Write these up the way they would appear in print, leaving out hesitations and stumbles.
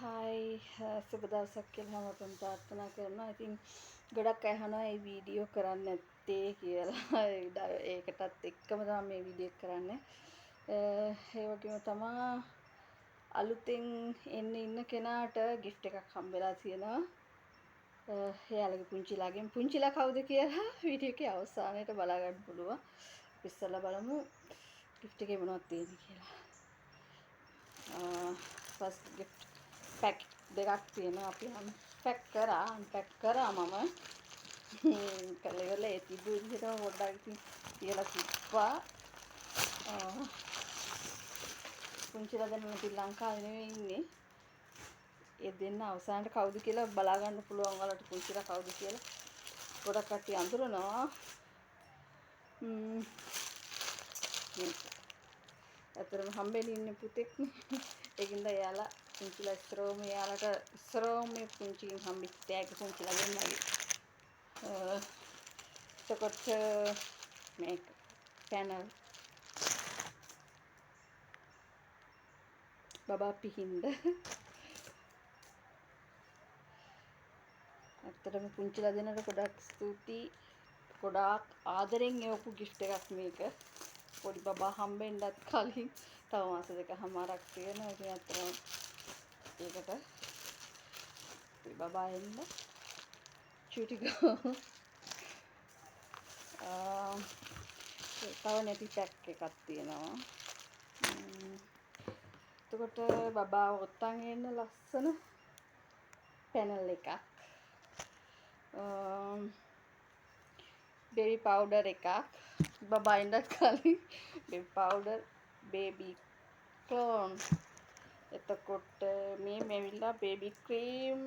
Hi, සුබ දවසක් කියලා හැමෝටම ප්‍රාර්ථනා කරනවා. ඉතින් ගොඩක් අය අහනවා මේ වීඩියෝ කරන්න නැත්තේ කියලා. ඒකටත් එක්කම තමයි මේ වීඩියෝ කරන්නේ. ඒ වගේම තමා අලුතෙන් එන්න ඉන්න කෙනාට ගිෆ්ට් එකක් හම්බෙලා තියෙනවා. එයාලගේ පුංචිලාගෙන්. පුංචිලා කවුද කියලා වීඩියෝ එකේ අවසානයේට බලා ගන්න පුළුවන්. අපි ඉස්සෙල්ලා බලමු ගිෆ්ට් එකේ මොනවද තියෙන්නේ කියලා. ෆස්ට් ගිෆ්ට් පැක් දෙකක් තියෙනවා. අපි අන්පැක් කරා, අන්පැක් කරා මම. කළා ඉවරලා ඒ තිබ්බ විදිහටම පොඩ්ඩක් ඉතින් තියලා තිබ්බා. පුංචිලා දැන් ඉතින් ලංකාවේ නෙවෙයි ඉන්නේ. ඒ දෙන්න අවසානට කවුද කියලා බලා ගන්න පුළුවන් ඔයාලට පුංචිලා කවුද කියලා. ගොඩක් කට්ටිය අඳුරනවා. ඇත්තටම හම්බෙන්න ඉන්නේ පුතෙක්නේ. ඒකින්ද එයාලා පුංචිලා ඉස්සරෝම එයාලට ඉස්සරෝම මේ පුංචිගෙන් හම්බෙච්ච තෑග්ග පුංචිලා දෙන්නගේ. එතකොට මේක පැනල් බබා පිහින්ද. ඇත්තටම පුංචිලා දෙන්නට ගොඩක් ස්තුතියි. ගොඩාක් ආදරෙන් එවපු ගිෆ්ට් එකක් මේක. පොඩි බබා හම්බෙන්නත් කලින් තව මාස දෙකමාරක් තියෙනවා. ඉතින් ඇත්තටම ඒකට පොඩි බබා එන්න චුටි ගෝ. තව නැති පැක් එකක් තියෙනවා. එතකොට බබා ඔත්තන් එන්න ලස්සන පැනල් එකක්. බේබි පවුඩර් එකක්. බබා එන්නත් කලින් බේබි පවුඩර්, බේබි ක්ලෝන්. එතකොට මේ මෙවිලා baby cream,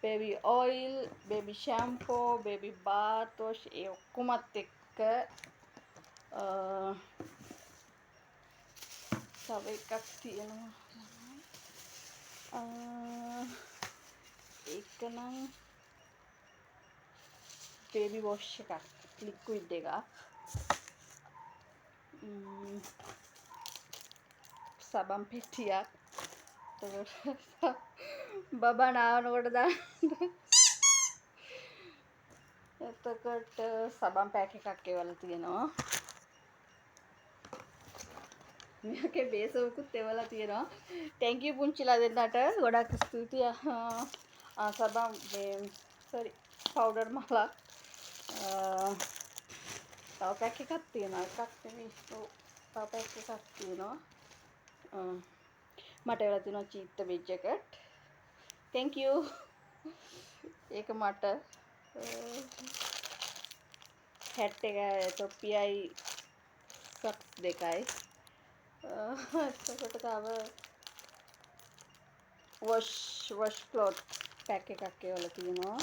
baby oil, baby shampoo, baby bath wash ඒ ඔක්කොමත් එක්ක තව එකක් තියෙනවා ළමයි. ඒක නම් බේබි වොෂ් එකක්, ලික්විඩ් එකක්. සබන් පෙට්ටියක්. එතකොට බබා නාවනකොට දාන්න. එතකොට සබන් පැක් එකක් එවලා තියෙනවා. මේකේ බේසවකුත් එවලා තියෙනවා. Thank you පුංචිලා දෙන්නට ගොඩක් ස්තුතියි. සබන් මේ සෝරි පවුඩර් මලක්. තව පැක් එකක් තියෙනවා. එකක් නෙමෙයි. ඔව් තව පැක් එකක් තියෙනවා. මට එවලා තියෙනවා චීත්ත වෙජ් එකට. Thank you. ඒක මට හැට් එක තොප්පියයි සොක්ස් දෙකයි. එතකොට තව වොෂ් ක්ලොත් පැක් එකක් එවලා තියෙනවා.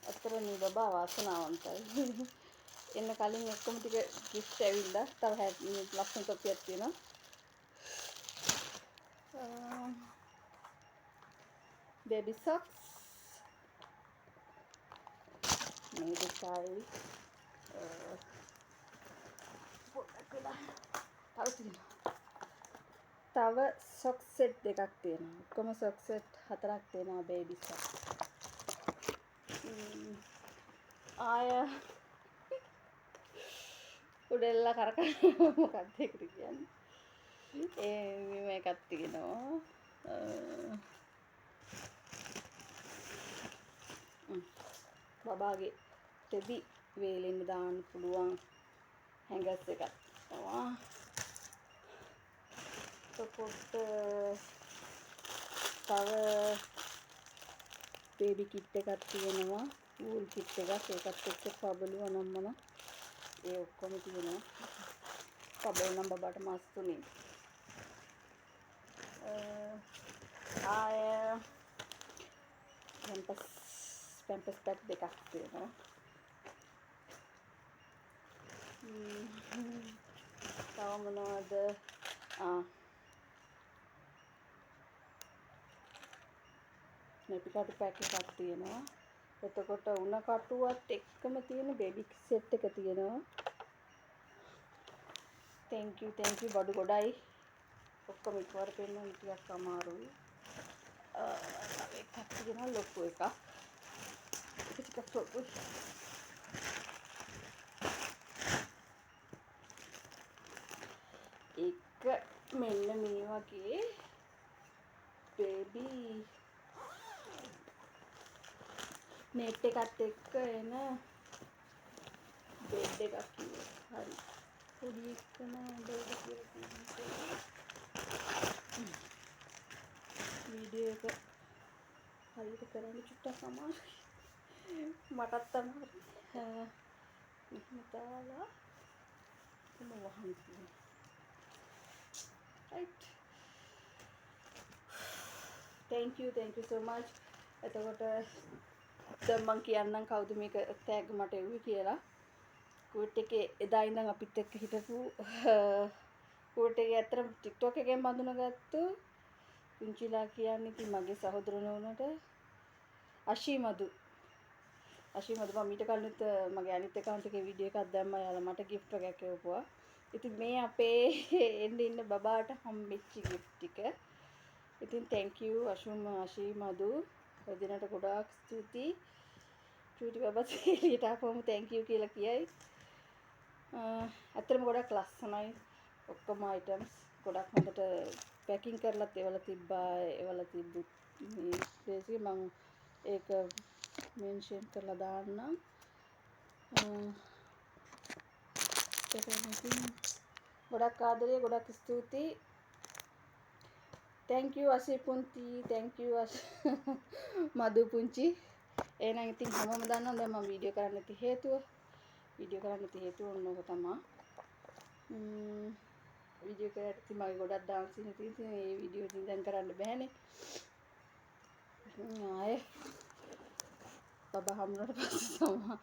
අතර මේ බබා වාසනාවන්තයි. එන්න කලින් ඔක්කොම ටික ගිෆ්ට් ඇවිල්ලා තව ලස්සන තොප්පියක් තියෙනවා. බේබි සොක්ස් මේ දෙකයි. පොඩ්ඩක් වෙලා තව තියෙනවා. තව සොක්ස් සෙට් දෙකක් තියෙනවා. ඔක්කොම සොක්ස් සෙට් හතරක් තියෙනවා බේබි සොක්ස්. ආය උඩෙල්ල කරක මොකක්ද ඒකට කියන්නේ? ඒ මෙම එකක් තියෙනවා. බබාගේ තෙදි වේලෙන්න දාන්න පුළුවන් හැංගර්ස් එකක් තමයි. එතකොට තව බේබි කිට් එකක් තියෙනවා. වූල් කිට් එකක්. ඒකත් එක්ක පබළු අනම්මන ඒ ඔක්කොම තියෙනවා. පබළු නම් බබාට මාස 3. ආය පැම්පස් පැක් දෙකක් තියෙනවා. තව මොනවද? නැපි කටු පැක් එකක් තියෙනවා. එතකොට උණ කටුවත් එක්කම තියෙන බේබි සෙට් එක තියෙනවා. Thank you, thank you. බඩු ගොඩයි. ඔක්කොම එකවර පෙන්වන්න ටිකක් අමාරුයි. තව එකක් තියෙනවා ලොකු එකක්. ඒක ටිකක් ලොකුයි. ඒක මෙන්න මේ වගේ බේබි නෙට් එකත් එක්ක එන බෙඩ් එකක් කිව්වොත් හරි. පොඩි එකම බෙඩ් කියලා කියනවා. වීඩියෝ එක හරියට කරන්න චුට්ටක් අමාරුයි. මටත් අමාරුයි. මෙහෙම දාලා කොහොම වහන්න තියෙන්නේ. Right. Thank you, thank you so much. එතකොට දැන් මං කියන්නම් කවුද මේක තෑග්ග මට එව්වේ කියලා. කුවේට් එකේ එදා ඉඳන් අපිත් එක්ක හිටපු කුවේට් එකේ ඇත්තටම TikTok එකෙන් බඳුනගත්තු පුංචිලා කියන්නේ ඉතින් මගේ සහෝදර නෝනට අශීමදු. අශීමදු මම ඊට කලිනුත් මගේ අනිත් ඇකවුන්ට් එකේ වීඩියෝ එකක් දැම්මා. යාලා මට ගිෆ්ට් එකක් එවපුවා. ඉතින් මේ අපේ එන්න ඉන්න බබාට හම්බෙච්ච ගිෆ්ට් ටික. ඉතින් thank you අශීමදු. ඔය දිනට ගොඩාක් ස්තුතියි. චූටි බබත් එළියට ආපුවම thank you කියලා කියයි. ඇත්තටම ගොඩක් ලස්සනයි ඔක්කොම අයිටම්ස්. ගොඩක් හොඳට පැකින් කරලත් එවලා තිබ්බා. එවලා තිබ්බු මේ ස්පේස් එක මං ඒක මෙන්ෂන් කරලා දාන්නම්. ඉතින් ගොඩක් ආදරේ, ගොඩක් ස්තුතියි. Thank you අසි පුංචි, thank you මధు පුංචි. එහෙනම් ඉතින් හැමෝම දන්නවා දැන් මම වීඩියෝ කරන්න නැති හේතුව. වීඩියෝ කරන්න නැති හේතුව ඔන්න ඕක තමා. වීඩියෝ කරලා ඉතින් මගේ ගොඩක් ඩාන්ස් ඉන්නේ ඉතින් ඒ වීඩියෝ ඉතින් දැන් කරන්න බෑනේ. ආයේ බබා හම්බුනට පස්සේ තමා.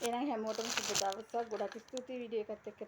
එහෙනම් හැමෝටම සුබ දවසක්. ගොඩක් ස්තුතියි වීඩියෝ එකත් එක්ක.